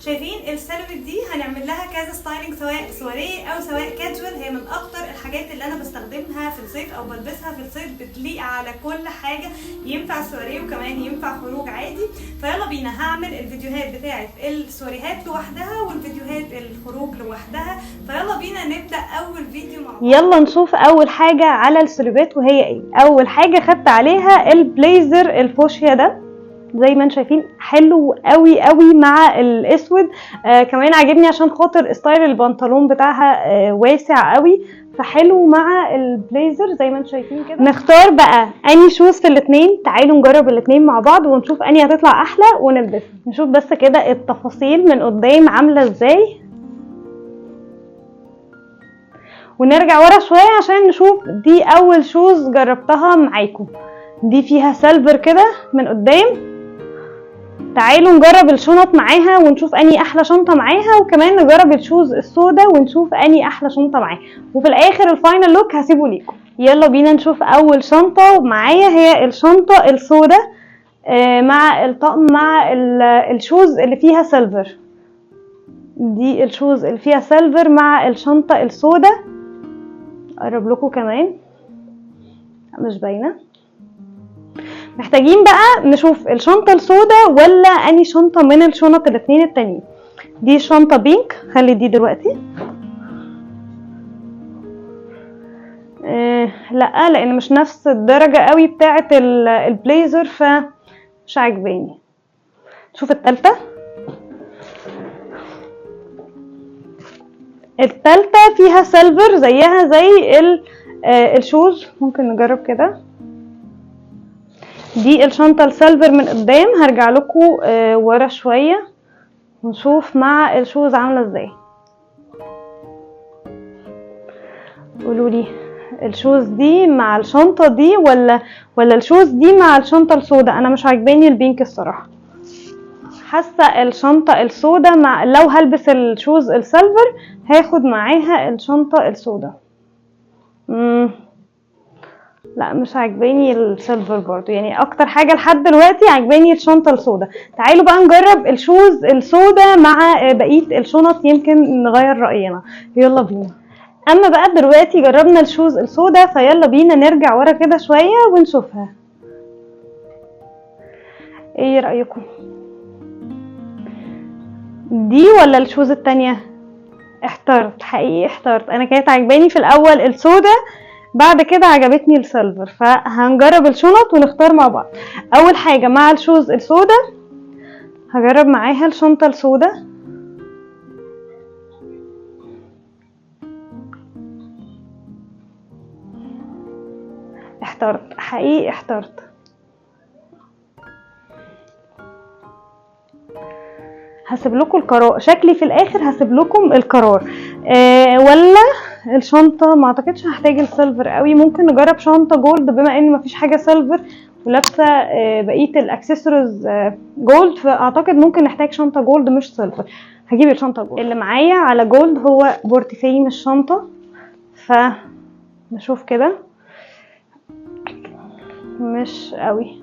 شايفين ال silhouette دي هنعمل لها كذا styling، سواء سواريه او سواء كاجوال. هي من اكتر الحاجات اللي انا بستخدمها في الصيف او بلبسها في الصيف، بتليق على كل حاجة، ينفع سواريه وكمان ينفع خروج عادي. فيلا بينا هعمل الفيديوهات بتاعه السواريهات لوحدها والفيديوهات الخروج لوحدها. فيلا بينا نبدا اول فيديو مع بعض. يلا نشوف اول حاجة على السلوبات وهي ايه. اول حاجة خدت عليها البليزر الفوشيا ده، زي ما انتم شايفين حلو قوي قوي مع الاسود. كمان عاجبني عشان خاطر style البنطلون بتاعها واسع قوي، فحلو مع البليزر زي ما انتم شايفين كده. نختار بقى اني shoes في الاتنين، تعالوا نجرب الاتنين مع بعض ونشوف اني هتطلع احلى ونلبسها. نشوف بس كده التفاصيل من قدام عامله ازاي، ونرجع ورا شوية عشان نشوف. دي اول shoes جربتها معاكم، دي فيها silver كده من قدام. تعالوا نجرب الشنط معاها ونشوف اني احلى شنطه معاها، وكمان نجرب ال shoes السودا ونشوف اني احلى شنطه معاها، وفي الاخر ال final look هسيبه ليكم. يلا بينا نشوف اول شنطه معايا، هي الشنطة السودا مع الطقم مع ال shoes اللي فيها silver. دي ال shoes اللي فيها silver مع الشنطة السودا. اقرب لكم كمان، مش باينة. محتاجين بقى نشوف الشنطة السوداء ولا اني شنطة من الشنط الاتنين التانيين. دي شنطة pink، خلي دي دلوقتي. لا لان مش نفس الدرجة قوي بتاعة البليزر، فمش عاجباني. شوف التالتة. التالتة فيها silver زيها زي ال shoes، ممكن نجرب كده. دي الشنطة ال silver من قدام، هرجع لكم ورا شوية ونشوف مع ال shoes عاملة ازاي. قولولي ال shoes دي مع الشنطة دي ولا ال shoes دي مع الشنطة السوداء؟ انا مش عاجباني ال pink الصراحة، حاسة الشنطة السوداء مع لو هلبس ال shoes ال silver هاخد معاها الشنطة السوداء. لا مش عاجباني ال silver برضو، اكتر حاجة لحد دلوقتي عاجباني الشنطة السوداء. تعالوا بقى نجرب ال shoes السوداء مع بقية الشنط، يمكن نغير رأينا. يلا بينا. اما بقى دلوقتي جربنا ال shoes السوداء، فيلا بينا نرجع ورا كده شوية ونشوفها. ايه رأيكم؟ دي ولا ال shoes التانية؟ احترت حقيقي، احترت. انا كانت عجباني في الاول السوداء، بعد كده عجبتني ال silver، فهنجرب الشنط ونختار مع بعض. اول حاجة مع ال shoes السوداء هجرب معاها الشنطة السوداء. احترت حقيقي، احترت. هسيب لكم القرار، شكلي في الاخر هسيب لكم القرار. ولا الشنطة ما اعتقدش هحتاج ال silver قوي، ممكن نجرب شنطة gold بما ان مفيش حاجة silver ولابسة، بقية الاكسسوارز، gold، فاعتقد ممكن نحتاج شنطة gold مش silver. هجيب الشنطة gold. اللي معايا على gold هو بورتفيه مش شنطة، فنشوف كده. مش قوي،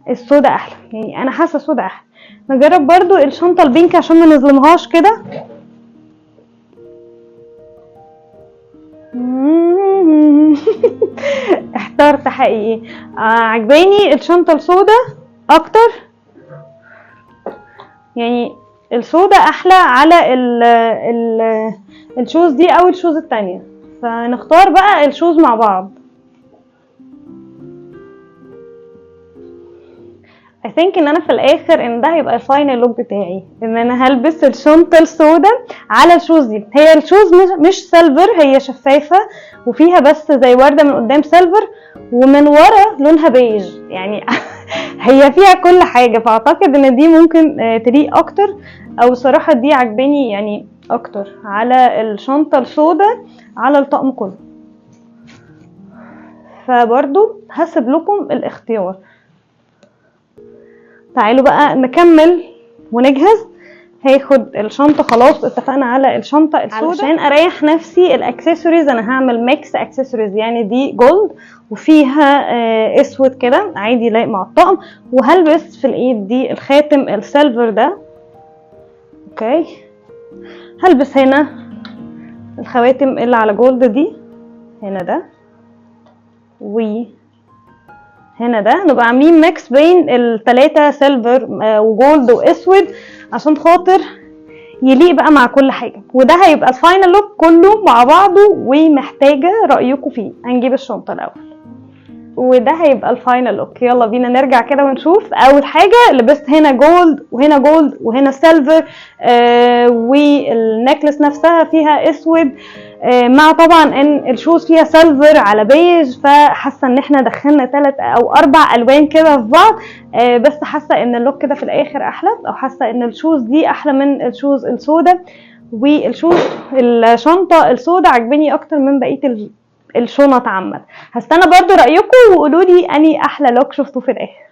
السودا احلى، انا حاسة السودا احلى. نجرب برضو الشنطة ال pink عشان ما نظلمهاش كده. احترت حقيقي. عجباني الشنطة السودا اكتر، السودا احلى على ال shoes دي او ال shoes التانية، فنختار بقى ال shoes مع بعض. I think ان انا في الاخر ان ده هيبقى ال final look بتاعي، ان انا هلبس الشنطة السودا على ال shoes دي. هي ال shoes مش silver، هي شفافة وفيها بس زي وردة من قدام silver ومن ورا لونها بيج، هي فيها كل حاجة، فاعتقد ان دي ممكن تليق اكتر، او صراحة دي عجباني اكتر على الشنطة السودا على الطقم كله. فبرضو هسيب لكم الاختيار. تعالوا بقى نكمل ونجهز. هاخد الشنطة، خلاص اتفقنا على الشنطة السوداء. علشان اريح نفسي الاكسسوارز انا هعمل mix accessories، يعني دي gold وفيها اسود كده عادي لايق مع الطقم، وهلبس في الايد دي الخاتم ال silver ده. okay، هلبس هنا الخواتم اللي على gold دي، هنا ده و هنا ده، نبقى عاملين mix بين التلاتة، silver و gold واسود، عشان خاطر يليق بقى مع كل حاجة. وده هيبقى ال final look كله مع بعضه، ومحتاجة رأيكم فيه. هنجيب الشنطة الأول، وده هيبقى ال final look. يلا بينا نرجع كده ونشوف. اول حاجة لبست هنا gold وهنا gold وهنا silver، وال necklace نفسها فيها اسود، مع طبعا ان ال shoes فيها silver على بيج، فحاسه ان احنا دخلنا ثلاث او اربع الوان كده في بعض، بس حاسه ان ال look كده في الاخر احلى، او حاسه ان ال shoes دي احلى من ال shoes السودا، وال shoes الشنطة السودا عجباني اكتر من بقية الشنط عامه. هستنى برضو رايكم وقولوا لي اني احلى look شفتوه في الاخر.